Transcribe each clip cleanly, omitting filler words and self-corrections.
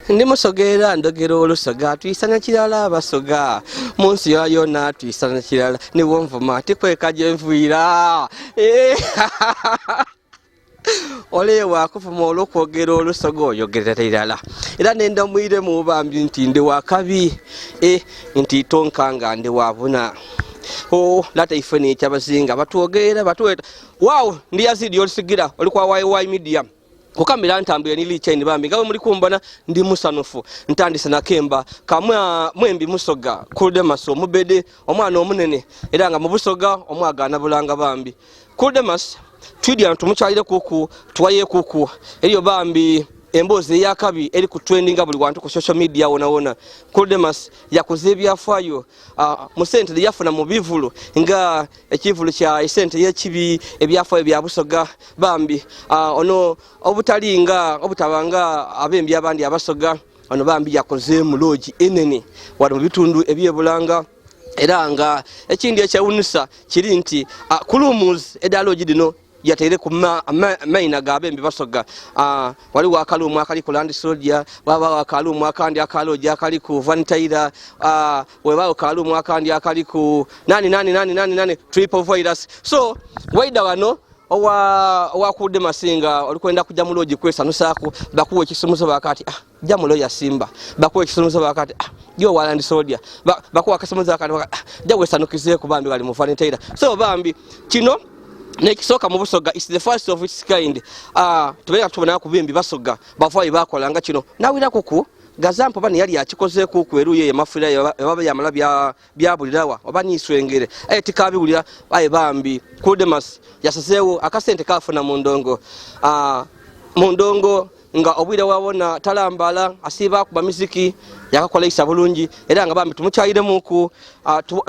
Ndi Musoga era ndogera Olusoga, twisana kirala Abasoga mu nsi yona twisana kirala, niwonvuma tikweka gye nviira. Ole wakuvuma olw'okwogera Olusoga oyogerera irala, era nenda mwiremu bambi nti ndi wakabi nti tonka nga ndi wabuna. O lata ife n'ekyabazinga batwogera batweta. Wow, ndi Yazidi olusigira oli kwa YY Media. Kukamira ntambulire ni lichaini bambi nga bwe muri kumbona ndi musanufu ntandise nakemba kamwe mwembi Musoga Kuldemas omubede omwana omunene era nga mu Busoga omwagana bulanga bambi Kuldemas twidya tumukyalire kuku tuwaye kuku eriyo bambi emboozi eyakabi eri ku trendinga buli wantu ku social media wona wona. Kuldemas yakoze ebyafaayo mu sente yafuna mu bivulu nga ekivulu kya esente y'ekibi ebyafaayo bya Busoga bambi ono obutalinga obutabanga abembi abandi Abasoga ono bambi yakoze mu lodge enene wali mu bitundu ebyebulanga. Era nga ekindi ekyewunyisa kiri nti kulumuz eda lodge dino yateere ku maina g'abembi Basoga. Waliwo akaluumu akali ku Land Soldier, wabaawo akaluumu akandi akaloogi akali ku Vantaira, webaawo kaluumu akandi akali ku nani nani nani nani nani triple virus. So waida wano owa kudde masinga olikwenda kujja mu lodge kwesanusaako bakuwa ekisumuzo bakati jja mu lodge Simba, bakuwa ekisumuzo bakati jja owa Land Soldier, bakuwa akasumuzo bakati jja wesanukizeeko bambi bali mu Vantaira. So bambi kino nekisooka mu Busoga, is the first of its kind. Tubeera tubona ku bimbi Basoga bavaayo bakolanga kino nawira kuku gazampo bani yali akikozeeko ku eruye emafira yababa yamala byabulirawa oba niswengere aye tikabiwulira. Aye bambi Kuldemas yasazeewo akasente kafuna mu ndongo, mu ndongo nga obwire wabona talambala asiiba akuba miziki yakakola isa bulungi. Era nga bambi tumukyaliremuku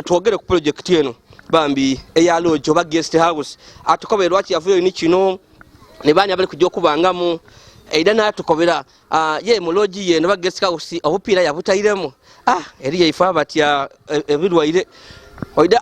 twogere ku project eno bambi eya lodge oba guest house, atukobere lwaki yavuyeyo ni kino ne bani abali kujja okubangamu. Era n'atukobera ye mu lodge ye oba guest house obupiira yabutairemu eri yaife abatya ebirwaire oida.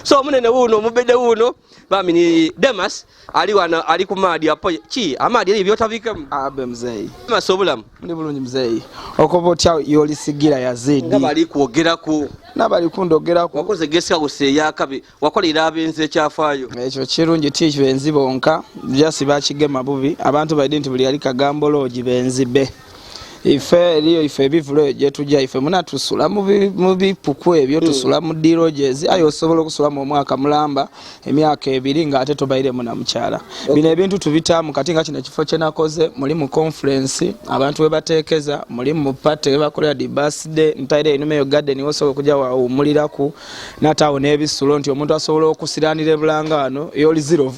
So omunene wuuno omubede wuuno bambi ni Demas ali wano ali ku maadi apo ki amaadi eri byotabikemu. Abe mzeyi Demas obulamu ndi bulungi mzeyi, okoba otya yolisigira Yazidi nga bali kwogeraku nabali kundogeraku. Wakoze guest house eyakabi wakolera abenzi ekyafaayo. Ekyo kirungi ti benzi bonka jasi bakigema bubi abantu baidi nti buli ali kagambo lodge benzi be ife eriyo ife ebivulo eyo gyetujja ife muna tusula mu bipuku ebyo, tusula mu di lodges aye osobola okusula mu omwaka mulamba emyaka 2 ng'ate tobairemu na mukyala. Bino ebintu tubitaamu kati nga kino ekifo kye nakoze muli mu conference abantu we bateekeza muli mu party we bakolera di birthday ntaire einuma eyo garden wosobola okujja wawummuliraku nataawo n'ebisulo nti omuntu asobola okusiranira ebulanga wano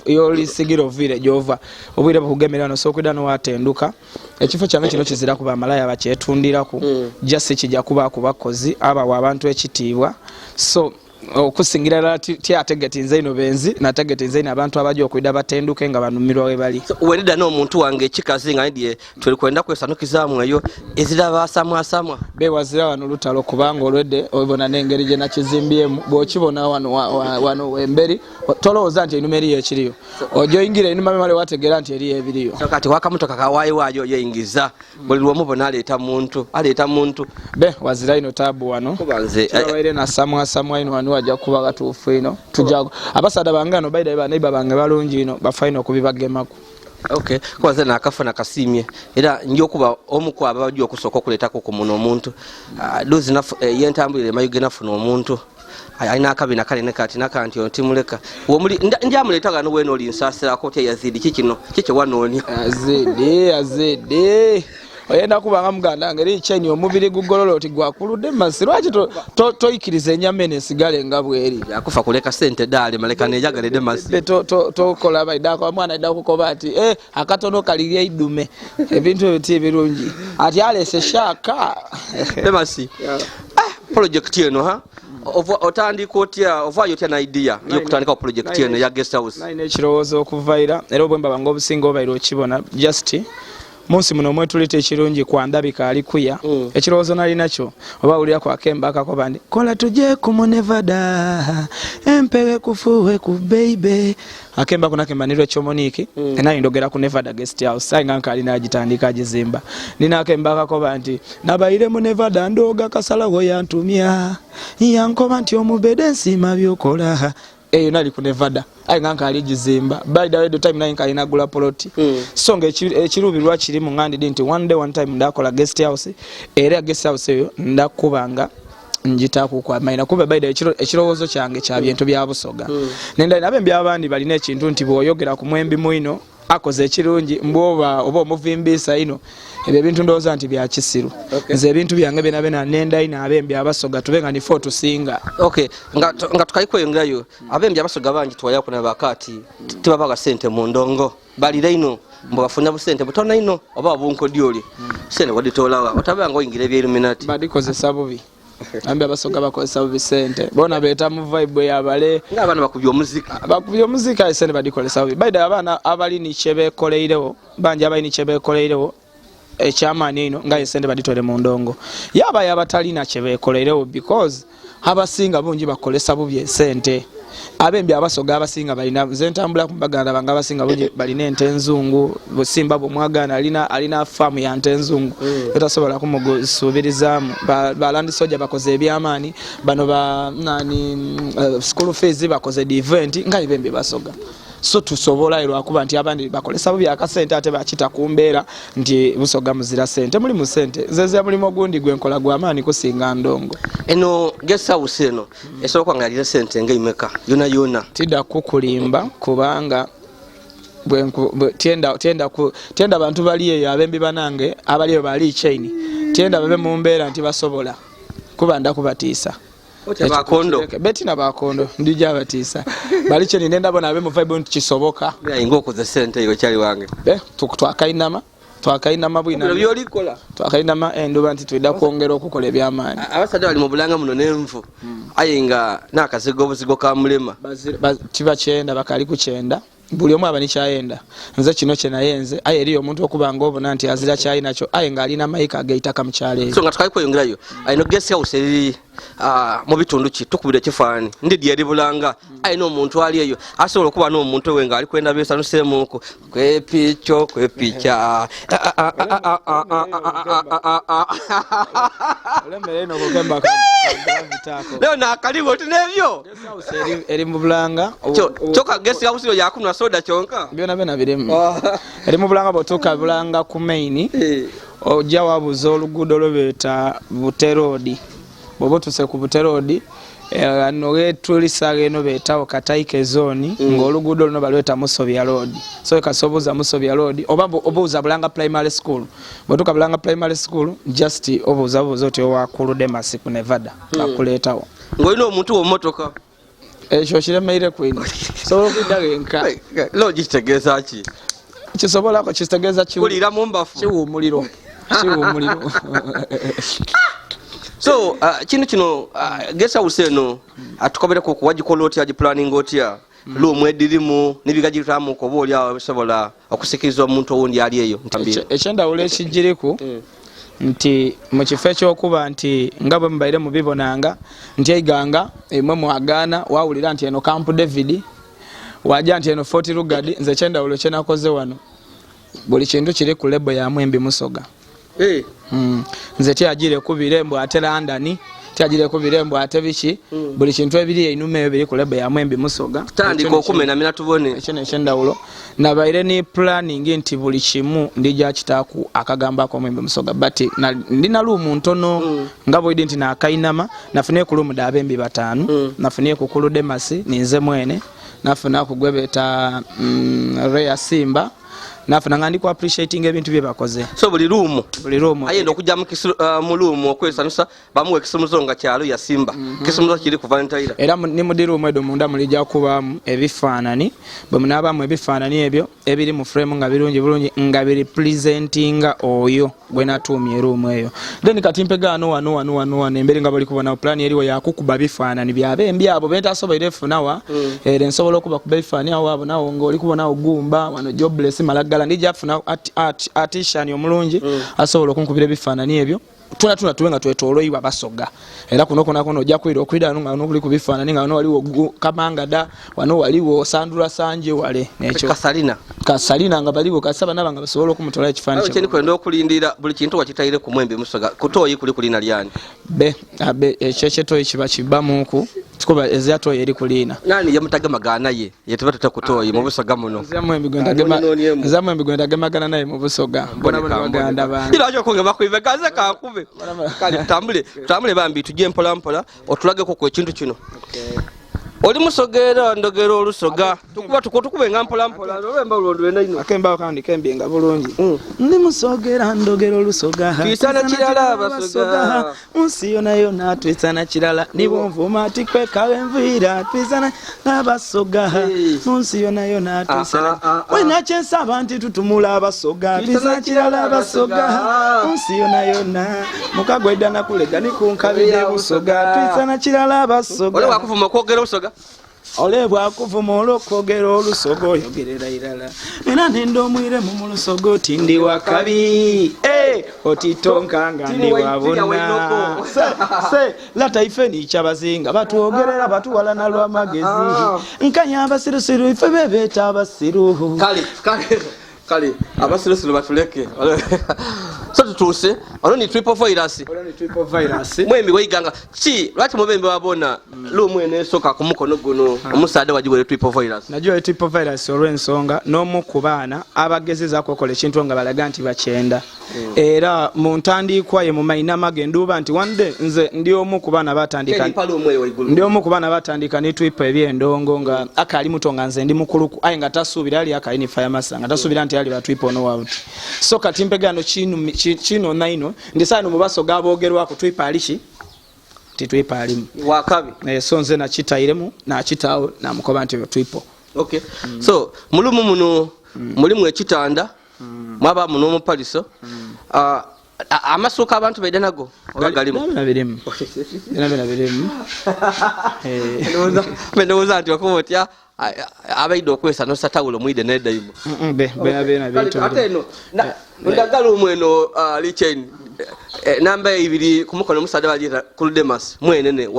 yolisigira oviire gy'ova obwire bukugemera wano osobola okudda n'owatenduka. Ekifo kyange kino kizira kuba amalaya bakyetundiraku, just kijja kuba ku bakozi abawa abantu ekitiibwa. So okusingira ddala tyategetinze ino benzi nategetinze ino abantu abajja okwida batenduke nga banumirwa we bali. So, werida n'omuntu wange ekikazi nga ndye tuli kwenda kwesanukizaamu eyo ezira basamwasamwa bewazira wano lutalo kubanga olwedde obona n'engeri gye nakizimbyemu bw'okibona wano wano emberi tolowooza nti enuma eriyo ekiriyo ojja oyingira enuma memale wategeera nti eriyo ebiriyo. So kati wakamotoka kawaayo waayo oyeyingiza buli lwomubona aleeta muntu aleeta muntu be wazira ino taabu wano kuba nze kibabaire nasamwasamwa ino wano wajja kuba katuufu ino tujja abasaadha bange ano baida baneiba bange balungi ino bafa ino okubibagemaku. Okay, kuba nze nakafuna kasiimye era nja okuba omu ku abo abajja okusooka okuleetako ku muno omuntu. Dozi yentambulira emayuge nafuna omuntu alina akabina kanene kati nakanti ono timuleka womuli njamuleeta gano weno oli nsaasirako otya Yazidi ki kino kiki wanoonya Yazidi Yazidi oyenda kubanga muganda wange eri chaini omubiri gugolola oti gwakuludde masi lwaki toyikiriza ennyama eno esigale nga bweri yakufa kuleka sente daali maleka nejagalede masi tokola baidako mwana aida kukoba ati akatono kaliri eidume ebintu ebyo ti ebirungi ati alese shaka Demasi project eno ha otandika otya ovaayo otya na idea yokutandikawo project eno ya guest house? Nalina ekirowoozo okuvaira era obwemba bange obusinga obaire okibona just munsi muno mwetuleta ekirungi kwandabika ali kuya. Ekirowoozo nalinakyo oba wulira kwakemba akakoba ndi kola tuje ku Nevada empege kufuwe ku baby. Akemba kuno akemba ni Rachel Monique. Naye ndogera ku Nevada Guest House, aye nga nkaali nagitandika agizimba. Nina akemba akakoba nti nabaire mu Nevada ndoga kasalawo yantumya yankoba nti omubede nsiima byokola. Eyo nali ku Nevada, aye nga nkaali gizimba. By the way, the time naye nkaali nagula poloti. So nga ekiruubirwa kiri mu ngandidi nti one day, one time ndakola guest house, era guest house eyo ndakubanga njitaku kwa maina, kuba by the way, ekirowoozo kyange kya bintu bya Busoga. Nenda nabembi abandi balina ekintu nti bw'oyogera ku mwembi mwino akoze ekirungi mbwoba oba omuvimbisa ino. Ebyo ebintu ndowooza nti bya kisiru. Nze ebintu byange byona byona nenda ino abembi Abasoga tube nga nife otusinga. Okay, nga tukayikweyongerayo, abembi Abasoga bangi tuwayako nabakaati tibabaga sente mu ndongo, balira ino mbu bafuna busente butono ino oba bunkodyoli. Sente waditolawa otabanga oyingira ebyeluminati? Badikozesa bubi. Ambi Abasoga bakozesa bubi sente, bona beeta mu vibe yabale. Ngaabaana bakubye omuziki. Bakubye omuziki, aye sente badikozesa bubi. Baida abaana abali ni kyebekoleirewo bangi, abali ni kyebekoleirewo ekyamaani ino nga esente baditwere mu ndongo, yaba yabatalina kyebekoleirewo, because abasinga bungi bakolesa bubi esente. Abembi Abasoga abasinga balina, nze ntambula ku baganda bange, abasinga bungi balina ente enzungu. Busimba bwomwagana alina faamu ya nte enzungu etasobola kumusuubirizaamu. Ba land soja bakoze ebyamaani bano ba nani, school fees bakoze event nga ebembi Basoga. So tusobola lwakuba nti abandi bakolesa bubi akasente, ate bakita ku mbeera nti Busoga muzira sente. Muli mu sente. Nze nzira mulimu ogundi gwenkola gwamaani kusinga ndongo. Eno guest house eno esobola okuba nga yalira sente ngaimeka yona yona? Tidda kukulimba, kubanga tyenda bantu bali eyo, abembi banange abali eyo bali chain, tyenda babe mu mbeera nti basobola kuba ndakubatiisa. Otya bakondo? Betina bakondo ndija batiisa bali chain, nenda bona abe mu vibe nti kisoboka. Ayinga okoze sente eyo kyali wange. Twakainama bwina. Bino byolikola. Twakainama enduba nti twida kwongera okukola ebyamaanyi. Abasajja bali mu bulanga muno n'envu, aye nga n'akazigo obuzigo ka mulema. Kiba kyenda bakali kukyenda, buli omu aba nikyayenda. Nze kino kyenayenze, aye eriyo omuntu okuba nga obona nti azira kyayinakyo, aye ng'alina mayika ageitaka mu kyalo eyo. So nga tukali kweyongerayo, ayino guest house eri mu bitundu ki? Tukubira ekifaananyi ndidi eri Bulanga, ayina omuntu ali eyo asobola okuba n'omuntu we ng'ali kwenda besanuseemuku kwepico kwepica. Olemere ino okukemba kagravitaako. Leo nakaliwo ti nebyo. Eri mu Bulanga. Kyokka guest house yo yakunwa soda kyonka? Byona byona birimu. Eri mu Bulanga, bwotuuka Bulanga ku main, ojja wabuuza oluguudo lwe beeta Bute Road. Bw'oba otuuse ku Bute Road, no wetulisa eno beetawo Kataike Zone, ng'oluguudo luno balweta Musobya Road. So kasi obuuza Musobya Road oba obuuza Bulanga Primary School. Bw'otuuka Bulanga Primary School, just obuuza buuza oti owakulu Demasi ku Nevada, bakuleetawo. Ng'olina omuntu womotoka? Ekyo kiremeire kwino, sobola okudda genka. Lodge kitegeeza ki? Kisobola kitegeeza kuliira mu mbafu. Kiwuumuliro, kiwuumuliro. So kino kino guest house eno atukobereko kuwagikola otya, gipulaninga otya, room edirimu n'ebigagirwamuko oba oli awo bisobola okusikiriza omuntu owundi ali eyo? Ekyendawulo ekigiriku nti mu kifo ekyokuba nti nga bwe mubaire mubibonanga nti eiganga emwe mwagaana wawulira nti eno Camp David, waja nti eno Fort Lugard, nze ekyendawulo kyenakoze wano, buli kintu kiri ku label ya Mwembi Musoga. Nze tyagire kubire mbu ate London, tyagire kubire mbu ate biki. Buli kintu ebiri einuma eyo biri ku label ya Mwembi Musoga. Tandika okumenamena tubone. Ekyo nekyendawulo. Nabaire ni planning nti buli kimu ndija kitaaku akagambo ak'Omwembi Musoga, but ndina room ntono. Nga bwedi nti nakainama nafunye ku room dabembi bataano. Nafunye ku Kulu Demasi, ninze mwene nafuna ku gwebeta Rea Simba, nafuna nga ndi ku appreciating ebintu bye bakoze. So buli room? Buli room. Ayenda okujja mu room okwesanusa, bamuwa ekisumuzo nga kyalo ya Simba. Kisumuzo kiri ku Valentine. Era ni mu diruumu edo munda mulijja kubaamu ebifaanani. Bwe munaabaamu ebifaanani ebyo ebiri mu frame nga birungi bulungi, nga birepresentinga oyo gwe natuumye eruumu eyo. Then kati mpegaano wano wano wano wano emberi nga bali kubona plan eriwo yakukuba bifaanani byabembi abo bentasoboire funawa. Era nsobola okubakuba ebifaanani awo abo nawo ng'oli kubonawo gumba wano jobless malagala. Ndijja funa artisan omulungi asobola okunkubira ebifaanani ebyo. Tuna tuna tube nga twetoloibwa Basoga. Era kuno kona kuno ojja kwira okwida nga wano kuli kubifaanani, nga wano waliwo Kamangada, wano waliwo Sandura Sanje wale nekyo Kasalina. Kasalina nga baliwo kasaba naba nga basobola okumutola ekifaananyi. Kye ndikwenda okulindira buli kintu wakitayire ku mwembe Musoga kutoyi kuli kulina lyani. Be abe ekyo ekyetoyi kiba kibamuku kikuba eziyatoyi eri kulina. Nani yamutagemagana ye yetuba tutakutoyi mu Busoga muno. Nzamu embi gwenda naye mu Busoga. Bona bona baganda bange. Ira ajo kongema kuive kaze kakube. Kale tutambule tutambule bambi tujye mpola mpola otulageko ku ekintu kino. Oli musogera ndogera olusoga tukuba tukube nga mpola mpola olwemba olwenda ino. Akemba kandi kembi nga bulungi. Ndi musogera ndogera olusoga. Twisana kirala abasoga. Munsi yona yona twisana kirala. Nibonvuma tikweka enviira twisana n'abasoga. Munsi yona yona twisana. Wena kyensaba nti tutumula abasoga. Twisana kirala abasoga. Munsi yona yona mukagwedda nakulega nikunkabide Busoga. Twisana kirala abasoga. Ole wakuvuma okwogera Obusoga. Ole bwakuvuma olw'okwogera olusoga oyogerera irala. Era nenda omwiremu mu lusoga oti ndi wakabi. Oti tonka nga ndi wabona. Se lata ife ni kyabazinga batwogerera batuwalana lw'amagezi. Nkanya abasirusiru ife bebeeta abasiru. Kale kale kale abasirusiru batuleke. So tutuuse ono ni triple virus. Ono ni triple virus. Mwembi weiganga ki lwaki mubembe wabona lumu enesoka ku mukono guno omusaada wagiwere triple virus. Najua triple virus olw'ensonga n'omu ku baana abagezezaako okukola ekintu nga balaga nti bakyenda. Era mu ntandikwa ye mu mayinama ge nduuba nti one day nze ndi omu ku baana batandika ndi omu ku baana batandika ne triple eby'endongo nga akali muto nga nze ndi mukuluku aye nga tasuubira ali akali ni fire master nga tasuubira nti ali ba triple ono wabuti. So kati mpegano kino naino ndisano mu Basoga aboogerwako triple ali ki nti triple alimu wakabi. So nze nakitayiremu nakitaawo namukoba nti triple. Okay. So mulumu muno mulimu ekitanda mwaba muno omupaliso. Amasuka abantu baida nago oba galimu? Birimu. Birimu. Ndowooza nti okuba otya abaida okwesa nosatawulo mwide nedaimu. Ate eno ndagala omweno lichain namba ibiri ku mukono omusaadde bagiyita Kuludemas mwenene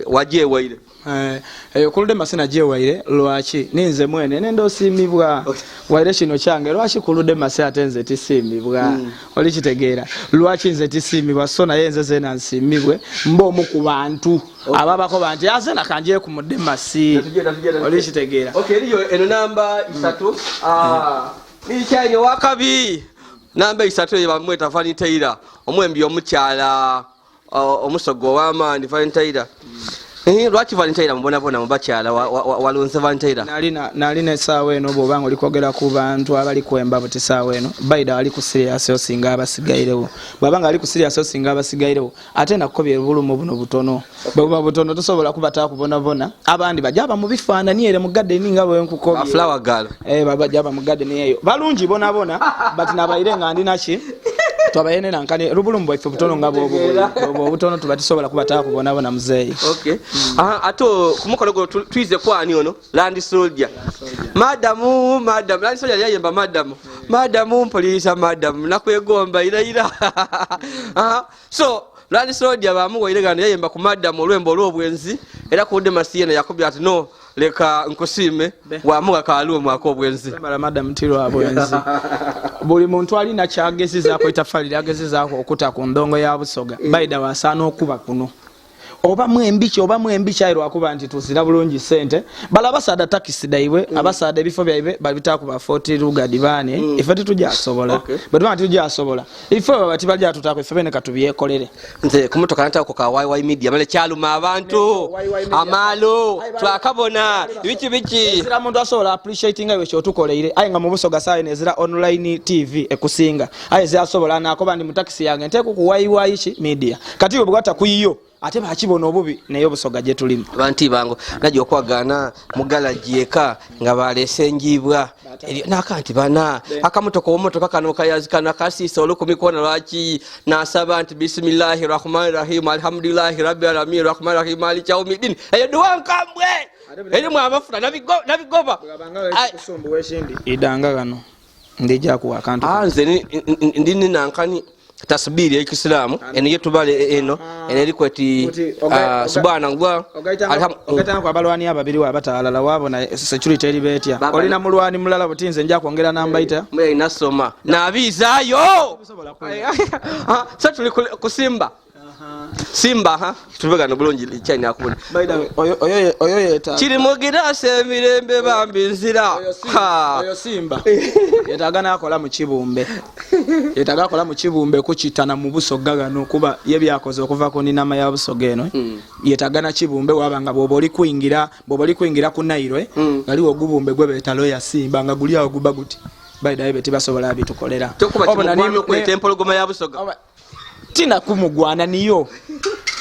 wajewaire. Eyo Kuludemas najewaire lwaki ninze mwene nenda osiimibwa waire kino kyange lwaki Kuludemas ate nze tisiimibwa. Oli kitegeera lwaki nze tisiimibwa so naye nze zeena nsiimibwe mba omu ku bantu ababako nti aze nakanje ku Mudemasi. Oli kitegeera. Okay, eriyo eno namba 3 nikyanye wakabi namba 3 eyo bamweta Valentine omwembi omukyala omusogo w'amaanyi Valentine. Lwaki Valentine mubonabona mu bakyala walonze Valentine? Nalina essaawa eno bw'oba nga oli kwogera ku bantu abali kwemba buti essaawa eno baida ali ku serious osinga abasigairewo. Bw'aba nga ali ku serious osinga abasigairewo ate nakukobye obulumu buno butono. Bwe buba butono tosobola kubata kubonabona. Abandi bajja ba mu bifaananyi ere mu garden nga bwe nkukobye. Flower girl. Bajja ba mu garden eyo. Balungi bonabona but nabayire nga ndi naki twabayene nankane rubulumbu bwaife butono nga bwo obutono tuba tusobola kubata kubonabona muzeeyi. Okay. Ato kumukono gwo twize kwani ono Land Soldier. Madamu madam Land Soldier yayemba madamu. Madamu mpolisa madamu nakwegomba ira ira. So Land Soldier bamuwaire gano yayemba ku madamu olwembo olw'obwenzi era ku Demasi yena yakubye ati no leka nkusime wamuga kalumu ak'obwenzi. Madam tiro abwenzi. Buli muntu alina kyagezezaako etaffaali lyagezezaako okuta ku ndongo ya Busoga baida wasaana okuba kuno. Oba mwembi ayi lwakuba nti tuzira bulungi ssente bala abasaada takisi daibwe abasaada ebifo byaibwe babitakuba 40 Ruga Divane ife tetujjasobola. Bwe tuba tetujjasobola ife baba tibajja tutako ife bene katubyekolere. Nze ku motoka nataako ka YY Media male kyaluma abantu amalo twakabona biki biki. Ezira muntu asobola appreciating iwe kyotukoleire aye nga mu Busoga saawa eno ezira online TV ekusinga aye zasobola nakoba ndi mu takisi yange nteeko ku YY ki Media kati iwe bwata kuyiyo ate bakibona obubi naye Obusoga gye tulimu. Banti bango najja okwagaana mugala gyeka nga baleese enjiibwa nakanti bana akamotoka omotoka kano kayazikana kasiisa olukumi kona lwaki nasaba nti bisimillahi rahmani rahim alhamdulillahi rabbil alamin rahmani rahim maliki yawmiddin eyo duwa nkambwe erimu amafuta nabigoba idanga gano ndijja kuwa akantu. Nze ndi ninankani Tasbiri eyekisilamu eno yetubale eno eno eriko eti Buti, subhanallah. Ogaitanga ku abalwani ababiri wabatalala wabona security eri betya. Baba- Olina mulwani mulala buti nze nja kwongera nambaita. Nasoma nabiizaayo. Ah, so tuli kusimba simba ha tubegano bulungi china akubona. By the way, oyo yetaaga Kiri mu girasi emirembe bambi nzira. Oyo Simba- Ha. oyo simba yetaaga nakola mu kibumbe, yetaaga akola mu kibumbe kukitana mu Busoga gano, kuba ye byakoze okuva ku ninama ya Busoga eno. Yetaaga na kibumbe waba nga bwoba oli kuyingira ku Nairo, galiwo ogubumbe gwe beeta loya simba nga guli awo guba guti. By the way, betibasobola bitukolera. Tokuba Obona kimugwana okweta empologoma ya Busoga. Tinakumugwana niyo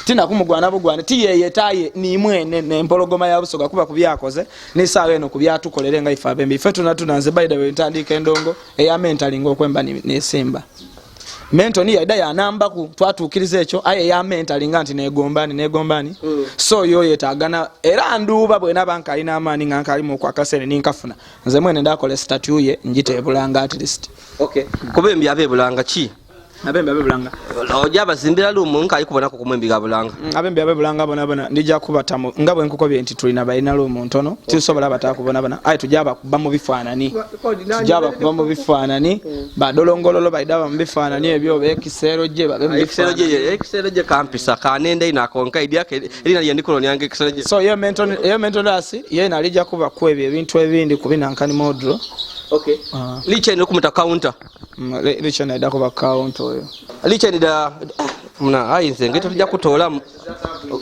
tinakumugwana bugwana tiyeyetaye nimwene nempologoma ya Busoga, kuba kubyakoze nesaawa eno kubyatukolere nga ife abembi ife tunatuna. Nze by the way ntandika endongo eya mentalinga okwemba nesimba mento ni yaida yanambaku twatuukiriza ekyo, aye eya mentalinga nti negombani negombani. So yo yetagana era nduuba bwenaba nkalina amaani nga nkalimu okwakasene ninkafuna nze mwene ndakola statue ye njitebulanga at least. Okay, kuba embi abebulanga ki? Abembi abebulanga. Ojja abazimbira lumu nkali kubonako kumwembi ga Bulanga. Abembi abebulanga bonabona ndijja kubatamu nga bwe nkukobye nti tulina balina lumu ntono tisobola batakubonabona, aye tujja bakuba mu bifaanani, tujja bakuba mu bifaanani badolongololo baida mu bifaanani ebyo bekiseero gye babe mu Ekisero bifaanani. gye ekisero gye kampisa kanenda ino akonka idyake erina lyendikono lyange ekisero gye. So yo mental ye nalijja kuba ku ebyo ebintu ebindi kubinankani modro. Okay. Ah. Licha ino kumuta counter. Licha naida kuba counter oyo. Licha nida muna ayi nze ngaito tujja kutoolamu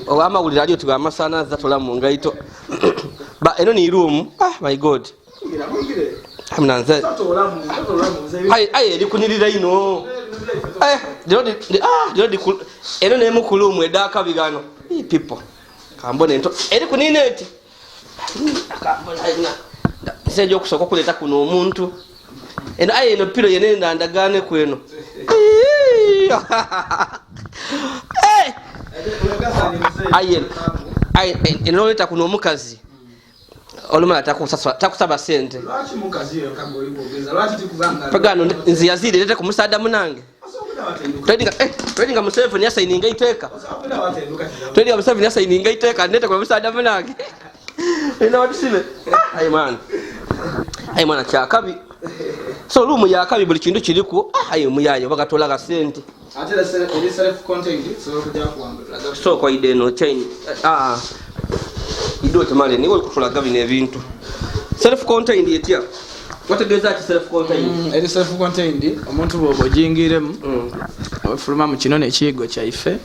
amawulire ali otuga amasana zatola mu ngaito ba eno ni room. Ah, my God, muna nze ayi ayi eri kunirira ino. Eh, lero ah, lero eno nemu ku room edaka bigano. Ii, people kambone ento eri kunina eti kambone ayina nze nja okusooka okuleeta kuno omuntu eno ayi eno pilo yene ndandagaane ku eno. Eh! Ayi ayi eno oleeta kuno omukazi olumala takusaba sente. Pagano nze yaziire leeta ku musaada munange. Trading Museveni yasayininga iteeka. Trading Museveni yasayininga iteeka ndete ku musaada munange. Ina watusibe. Ah, ayi mwana. Ayi mwana kyakabi. So room yakabi buli kintu kiriku. Ah, ayi muyayo bagatola ga sente. Ate eri self contained sobola kujja kuwambula. So kwa ide no chain. Ah. Ido tamale niwe kutulaga bino ebintu. Self contained etya? Wategeeza ki self contained? Eri self contained omuntu bw'oba ogingiremu ofuluma mu kino n'ekiyigo kyaife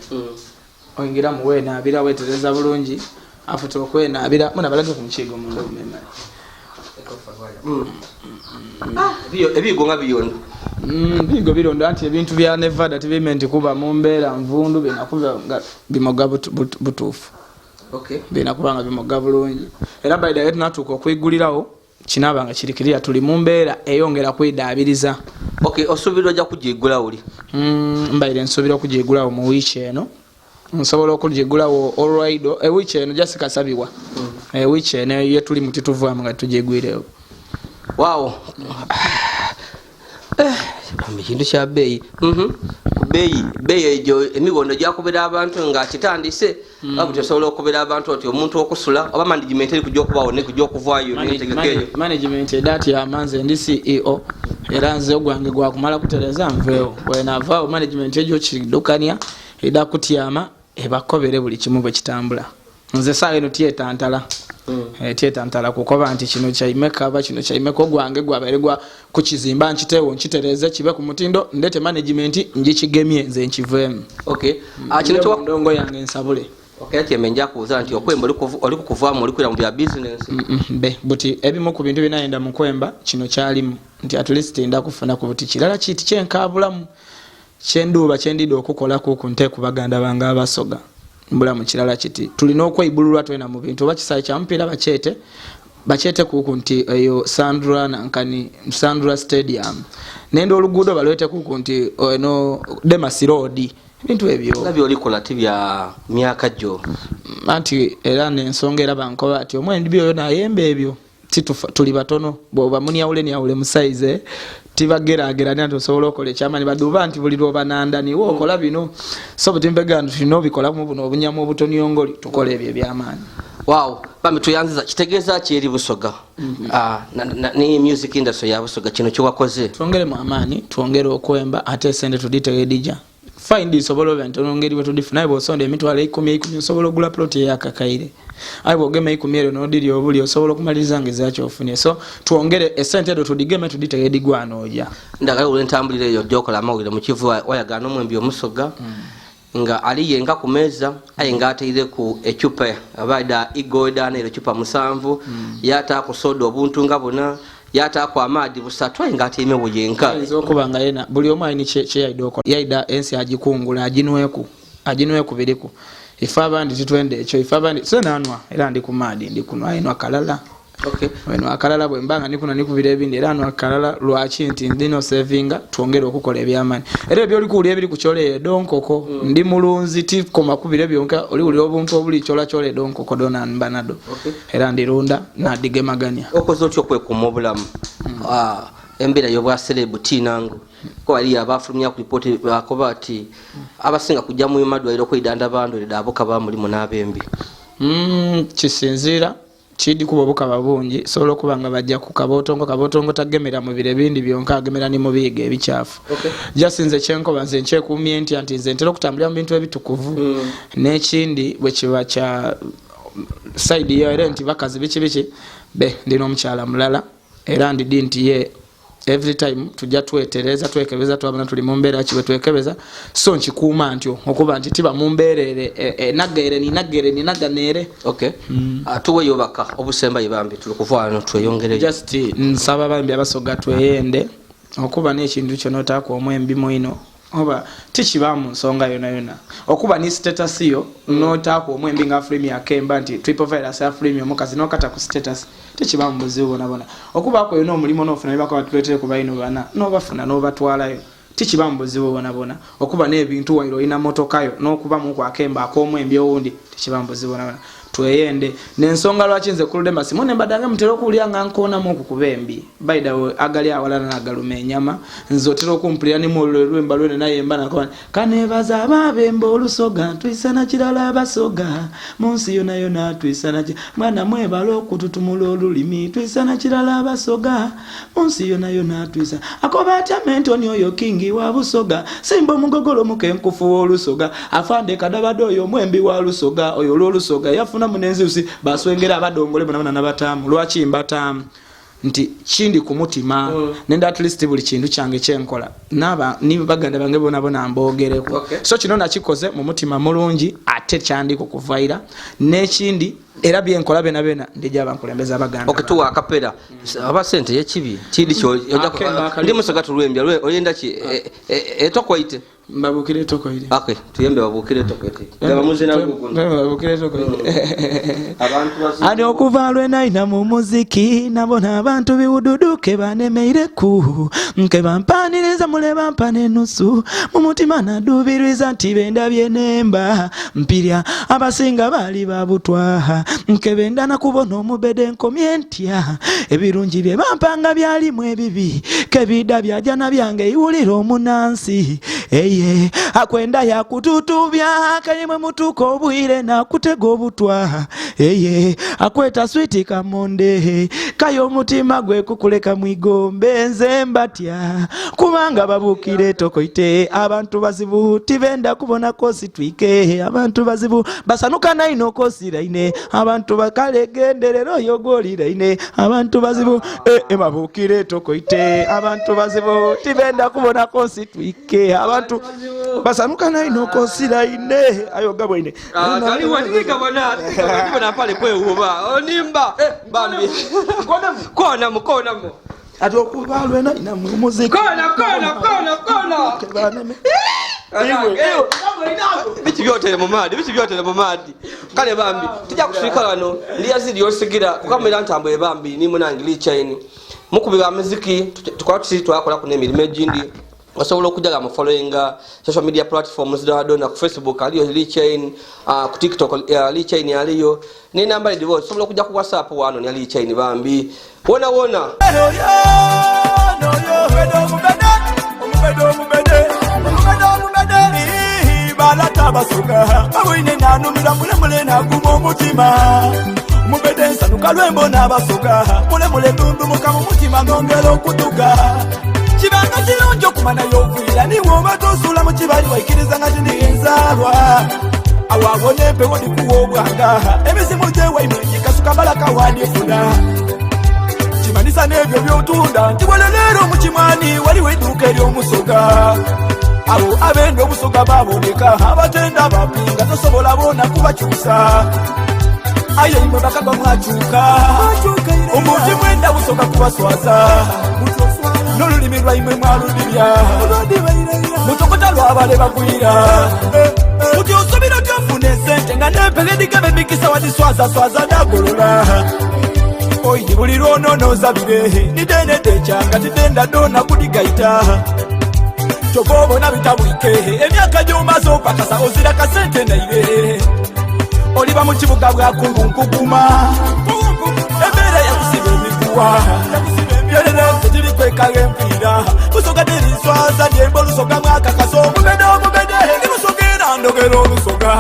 oyingira mu weenaabira weetereza bulungi afuta okwenaabira muna balage ku mukiigo munda omumemali. Ebiyigo nga biyondo. Biyigo birondo anti ebintu bya Nevada tibime nti kuba mu mbeera nvundu binakuba nga bimoga butuufu. Okay. Binakuba nga bimoga bulungi era by the way tunatuuka okwigulirawo kinaaba nga kirikirira tuli mu mbeera eyongera kwedaabiriza. Okay, osuubirwa ojja kugigula uli. Mbaire nsuubira okugigulawo mu wiiki eno, nsobola okugigulawo olwaido ewiiki eno just kasabibwa ewiiki eno ye tuli muti tuvaamu nga tugigwirewo. Wow. Eh, ekintu kya bbeeyi. Ku bbeeyi egyo emigondo gyakubira abantu nga kitandise. Oba osobola okubira abantu oti omuntu okusula oba management eri kujja okubaawo ne kujja okuvaayo n'entegeka eyo. Management edaati yamanze ndi CEO era nze ogwange gwakumala kutereza nveewo bwenaavaawo management egyo kiddukania eda kutyama ebakobere buli kimu bwe kitambula. Nze saawa eno tyetantala. Tyetantala kukoba nti kino kyaimeka oba kino kyaimeka ogwange gwabaire gwa kukizimba nkiteewo nkitereeze kibe ku mutindo ndete management ngikigemye nze nkiveemu. Okay. Ah, kino Nde mu ndongo yange nsabule. Okay, ati nja kubuuza nti okwemba oli kukuvaamu oli kwira mu bya business. Be buti ebimu ku bintu binayenda mu kwemba kino kyalimu nti at least nda kufuna ku buti kirala kiti kyenkabulamu kyenduuba kyendidde okukola kuku nte ku baganda bange abasoga mbulamu kirala kiti tulina okweibululwa twena mu bintu oba kisaawe kya mupiira bakyete kuku nti eyo Sandra nankani Sandra Stadium nenda oluguudo balwete kuku nti eno Demas Road ebintu ebyo. Nga by'olikola ti bya myaka gyo. Anti era n'ensonga era bankoba ati omwendi byoyo nayemba ebyo titufa tuli batono bw'oba muniyawule niyawule mu size. Tibagerageranya nti osobola okola ekyamaanyi, baduba nti buli lwobananda niwe okola bino. So butimpega nti tulina obikolamu buno obunyamu obutonyongoli, tukola ebyo ebyamaanyi. Wow, bambi tuyanziza. Kitegeeza ki eri Busoga, ne music industry ya Busoga kino kyewakoze? Twongeremu amaanyi, twongere okwemba, ate esente tuditegeedija fine, isobola oba ntono ngeri bwe tudifuna. Aye bw'osonda 100,000 osobola ogula ploti eyakakaire, aye bw'ogema 10 eryo n'odirya obuli, osobola okumaliriza nga ezakyofunye. So twongere esente edo tudigeme, tuditegeedigwana oja. Ndagala olwentambulira eyo gyokola amawulire mukivu, wayagana omwembi omusoga nga ali yenka ku meeza, aye nga ateireku ecupa aba da igoda nero ecupa 7, yataaku soda obuntu nga buna, yataaku amaadi 3, aye nga atyaime yenka. Ayinza okuba nga yena buli omu alina kyeyaida okola, yaida ensi agikungula, aginweku, aginweku biriku. Ife abandi titwenda ekyo, ife abandi so nanwa era ndi ku maadi, ndi kunwa enwa kalala. Eno akalala bwe mbanga nikuna nikubira ebindi, era anwa akalala. Lwaki nti ndino savinga, twongere okukola ebyamaanyi. Era ebyoli kuwulira ebiri ku kyola edo nkoko, ndi mulunzi, tikoma kubira byonka, oliwulira obuntu obuli kyola kyola edo nkoko dona mba nado. Era ndirunda nadigemaganya. Okoze otya okwekuuma obulamu? Embeera y'obwa celeb tinango ko wali abafulumya ku ripooti bakoba ati abasinga kujja mu madwaliro okwidanda bandwaliro abo kaba mulimu n'abembi. Kisinziira kidi kuba obukaba bungi, sobola okuba nga bajja ku kabotongo, kabotongo tagemera mu bire bindi byonka, agemera ni mu biyiga ebikyafu. Just nze kyenkoba, nze nkyekuumye ntya nti nze ntera okutambulira mu bintu ebitukuvu. N'ekindi bwe kiba kya side yo era nti bakazi biki biki, be ndina omukyala mulala, era ndidi nti ye every time tujja twetereza, twekebeza, twabona tuli mu mbeera ki bwe twekebeza. So nkikuuma ntyo okuba nti tiba mu mbeera ere enagere ninagere ninaganeere. Tuweyo baka obusembayo bambi, tuli kuva wano tweyongereyo. Just nsaba bambi abasoga tweyende okuba n'ekintu kyonna otaku omwembi mwino, oba tikiba mu nsonga yona yona okuba ni status yo n'otaaku omwembi nga afulumya akemba nti triple virus afulumya omukazi n'okata ku status, tekiba mu buzibu bona bona. Okubaako yona omulimu n'ofuna bibako batuleetere ku baino bana n'obafuna n'obatwalayo, tikiba mu buzibu bona bona. Okuba n'ebintu waire olina motokayo n'okubamu ku akemba ak'omwembi owundi, tekiba mu buzibu bona bona. Tweyende n'ensonga lwaki nze kuludemba simone mbaddange mutera okuwulira nga nkoonamu okukuba embi. By the way, agali awalala n'agaluma enyama, nze otera okumpulira nimu olwo lwemba lwene naye mba nakoba kanebaza ababemba olusoga twisana kirala abasoga mu nsi yona yona twisana mwana mwebala okututumula olulimi twisana kirala abasoga mu nsi yona yona twisa akoba atya mentoni oyo kingi wa Busoga simba omugogolo mukenkufu w'olusoga afande kadabadde oyo omwembi wa lusoga oyo olw'olusoga yafuna munenziusi baswengera abadongole bonabona nabataamu. Lwaki mbataamu? Nti kindi ku mutima, nenda at least buli kintu kyange kyenkola naba ni baganda bange bona bona mbogereko. So kino nakikoze mu mutima mulungi, ate kyandiko kuvaira n'ekindi era byenkola byona byona ndijja bankulembeza baganda. Okay, tuwa akapera aba sente yekibi kindi kyo Akemba akali. Ndi musoga tulwembya oyenda ki etokoite? Mbabukire etokoire. Okay, tuyembe babukire etokoite gaba muzina guguno. Mbabukire etokoire. Abantu bazi Ani okuva lwe naina mu muziki nabona abantu biwududu ke banemeireku nke bampaniriza mule bampa n'enusu mu mutima nadubiriza nti bendabye nemba mpirya abasinga baali babutwaha nke benda nakubona omubede nkomye ntya ebirungi bye bampanga byalimu ebibi kebida byajana byange iwulira omunansi eye akwenda yakututubya kayimwe mutuka obwire nakutega obutwa eye akweta switi kamonde kaye omutima gwe kukuleka mwigombe nze mbatya kubanga babukire tokoite abantu bazibu tibenda kubona kosi twike abantu bazibu basanuka naino kosiraine abantu bakalegenderera oyo gwoliraine abantu bazibu babukire tokoite abantu bazibu tibenda kubona kosi twike abantu basanuka naino kosiraine ayo gabwaine. Kaliwa ndikabona ndikabona pale kwewuba onimba bambi konamu konamu. Ati okuva lwe naina mu muziki Kona kona kona kona. Biki byotere mu maadi, biki byotere mu maadi. Kale bambi tujja kusirika wano, ndi yazidi yosigira kukamera ntambwe bambi ni munange lichaini mukubi wa muziki tukola tusi twakola kuno emirimu egindi. Osobola okujja nga mufollowinga social media platforms dona ku Facebook aliyo Lichain, ku TikTok Lichain aliyo nenamba ediwo. Osobola okujja ku WhatsApp wano ni Lichain bambi wona wona. Yo, no, yo. Omubede omubede, omubede omubede, omubede omubede. Ii, balata basuka babwine nanumira mulemule naguma omutima mubede nsanuka lwembo n'abasuka mulemule ndundumuka mu mutima ngongera okutuka kibanga kirungi okumanayo okwira niwe oba tosuula mu kibali waikiriza nga tiniyinzaalwa awo abona empewo ndikuwa obwanga emizimu gyewaimwe gikasuka balaka wandifuna kimanisa n'ebyo byotunda nti wano leero mu kimwani waliwo edduuka ery'omusoga abo abenda obusoga baboneka abatenda bapinga tosobola bona kubakyusa aye imwe bakagwa mwakyuka omuti mwenda busoga kubaswaza n'olulimi lwaimwe mwaludibya mutokota lwabale bagwira muti osubira tyofuna esente nga nempere ndigaba emikisa wadiswazaswaza nagolola oyi buli lwononoza bire nidenedekyanga tidenda dona kudigaita kyova obona bitabwike emyaka gyomaze opakasa ozira kasente naire oliba mu kibuga bwakungunkuguma embeera yakusiba emiguwa byolero tetirikwekaga empiira busoga teriswaza dyemba olusoga mwakakasa omubede omubede ndibusoga era ndogera olusoga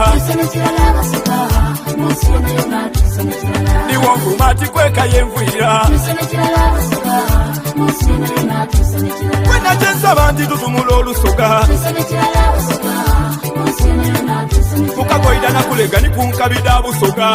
niwonguma tikwekayo enviira kwena kyensaba nti tutumula olusoga mukagoida nakulega nikunkabida busoga.